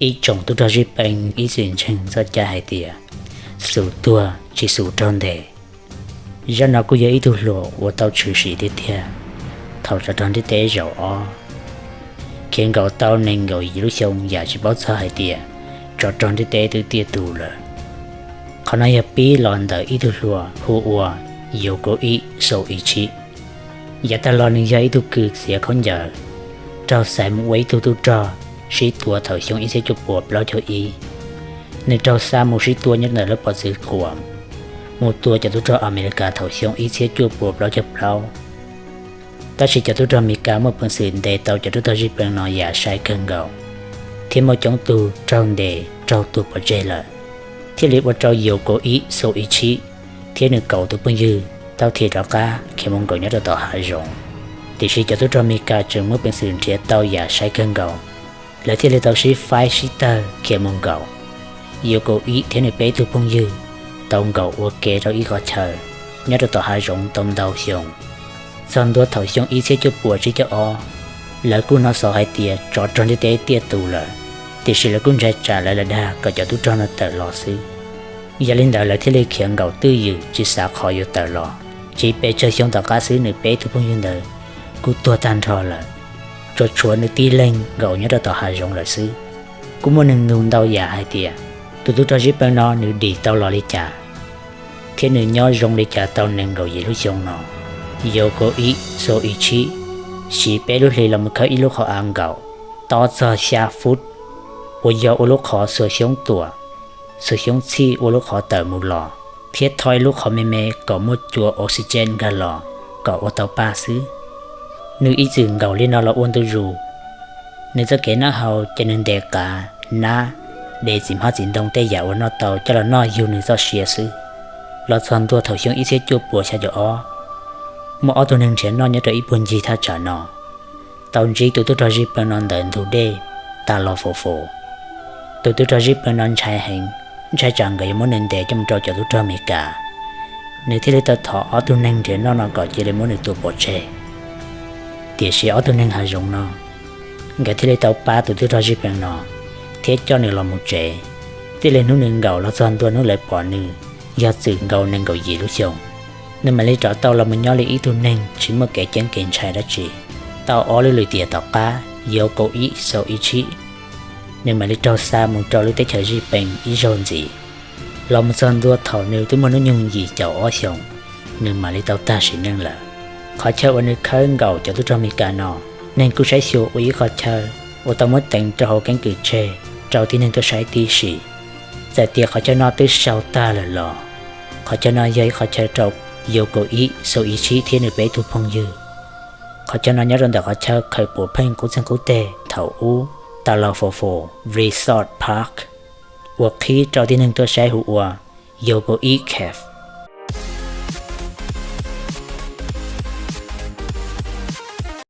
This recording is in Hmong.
Ib tsoom tub rog zij peem ib txwm ntseeg txoj cai hais tias xus tuag tsis xus raug ntes. Zaj no kuj yog ib tug hluas uas tau tshwm sim tiag tiag thaum tsov rog ntiaj teb zaum ob, khiav nkaum tau nees nkaum yim lub xyoo yam tsis paub txog hais tias tsov rog ntiaj teb twb tiaj tus lawm. Qhov no yog pib los ntawm ib tug hluas hu ua Yoko Ib Sou Ichib. Yav tag los nws yog ib tug kws txiav khaub ncaws, raug xaiv mus ua ib tug tub rog sib tua thaum xyoo ib txhiab cuaj puas plaub caug ib. Nws raug xa mus sib tua nyob ntawm lub pov txwv Guam, mus tua cov tub rog Amelikas thaum xyoo ib txhiab cuaj puas plaub caug plaub. Tab sis cov tub rog Amelikas muaj peev xwm ntes tau cov tub rog zij peem no yam sai kawg nkaus, thiab muaj coob tug raug ntes raug tuag pov tseg lawm, thiaj li ua rau Yoko Ib Sou Ichib thiab nws kaum tus phooj ywg tau thim rov qab khiav mus nkaum nyob rau tom hav zoov. Tiam sis cov tub rog Amelikas tseem muaj peev xwm nrhiav tau yam sai kawg nkaus, lawv thiaj li tau sib faib sib tawg khiav mus nkaum. Yoko Ib thiab nws peb tug phooj ywg tau nkaum ua ke rau ib qhov chaw nyob rau tom hav zoov tau ntau xyoo. Txog ntua thaum xyoo ib txhiab cuaj puas tsib caug ob, lawv kuj hnov xov hais tias tsov rog ntiaj teb tiaj tus lawm, tiam sis lawv kuj ntshai tsam lawv lam dag kom cov tub rog no tawm los xwb. Yog li ntawd lawv thiaj li khiav nkaum twj ywm tsis xav qhov yuav tawm los. Tsis pes tsawg xyoo tom qab xwb nws peb tug phooj ywg ntawd kuj tuag tag nrho lawm, tsuas tshuav nws tib leeg nkaum nyob rau tom hav zoov lawm xwb. Kuj muaj neeg nug ntau yam hais tias tus tub rog zij peem no nws dim tau los li cas, thiab nws nyob zoo li cas tau nees nkaum yim lub xyoo no. Yoko Ib Sou Ichib siv peb lub hli los mus khawb ib lub qhov av nkaum tob txog xya fut, uas yog ua lub qhov xuas xyoob tuam, xuas xyoob txhij ua lub qhov tawm mus los, thiab thob ib lub qhov me me kom muaj cua oxygen nkag los kom ua tau paj xwb. Nws ib txwm nkaum li no los ua ntu zus. Nws txoj kev noj haus ces nws ntes qav, nab, de txiv hmab txiv ntoo tej yam uas noj tau coj los noj yug nws txoj sia xwb. Los txog ntua thaum xyoo ib txhiab cuaj puas xya caum ob, muaj ob tug neeg nrhiav noj nyob rau ib puag ncig thaj tsam no tau ntsib tus tub rog zij peem no ntawm ntug dej tas los faus faus. Tus tub rog zij peem no ntshai heev, ntshai tsam nkawd yuav muab nws ntes coj mus rau cov tub rog Amelikas. Nws thiaj li tau thov ob tug neeg nrhiav noj no kom cia li muab nws tua pov tseg. Tiam sis ob tug neeg hav zoov no, nkawd thiaj li tau pab tus tub rog zij peem no thiab coj nws los mus tsev. Txij li hnub nws nkaum los txog ntua hnub lawv pom nws, yog txwm nkaus nees nkaum yim lub xyoo. Nws mam li rov tau los mus nyob li ib tug neeg tsis muaj kev ceeb kev ntshai dab tsi. Tau ob lub lim tiam tom qab, Yoko Ib Sou Ichib, nws mam li raug xa mus rau lub teb chaws zij peem ib zaug ntxiv. Los mus txog ntua thaum nws twb muaj hnub nyoog yim caum ob xyoos, nws mam li tau tag sim neej lawm. Qhov chaw uas nws khawb nkaum cov tub rog Amelikas no, neeg kuj saib xyuas ua ib qhov chaw uas tau muab teev rau hauv keeb kwm tseg rau tib neeg tuaj saib tib si. Txawm tias qhov chaw no twb sau tag lawm los, qhov chaw no yog ib qhov chaw rau Yoko Ib Sou Ichib thiab nws peb tug phooj ywg. Qhov chaw no nyob rau ntawm qhov chaw khaws puav pheej qub txeeg qub teg thaum ub, Talofaufou Resort Park, uas qhib rau tib neeg tuaj saib hu ua Yoko Ib Cave.